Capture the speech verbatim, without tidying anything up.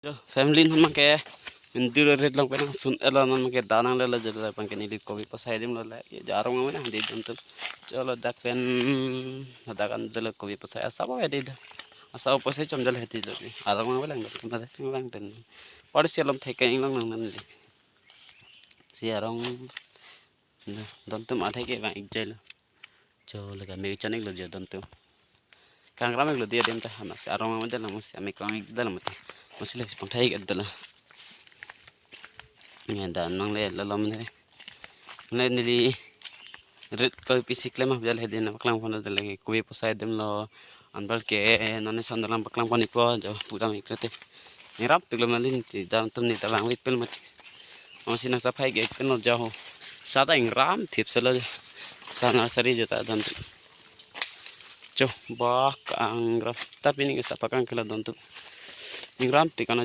Jo, family non abangke, mindu rit along pen nangsun-etlo, non abangke da nanglelo jo, la abangke neli kopi posai adim lo la, jo arong amen nang di don atum. Jo ladak pen, ladak an dolo kopi posai asap ave di do. Asap posai chom dolo hedi do. Arong amen lang don atum, ladak lang don. Pori si alom thek ke inglong nang nang di. Si arong, don atum athek ke vang-ik jai lo. Jo laga me chon-iklo jo don atum. Kangram-iklo di adim ta, amatsi arong amen dolo, amatsi amek vang-ik dolo mati. Amatsi le pangthai-ik dolo. Nge da nanglelo mene. Ne neli rit kopi si klem ap jal hedi nangpaklang pon dolo, kopi posai adim lo. Anparke non ne son dolo nangpaklang pon-ikpo jo pudam-ik lote. Ingrampiklo malin ti don atum, ne ta vang-ik pen mati. Amatsi nang saphai-ik pen lo jo ho. Sa ta ingram thip selo jo. Sa nursery jo ta don atum. Jo, bak kangram. Ta pini ke sapa kang kela don atum. Ingrampik ano jo.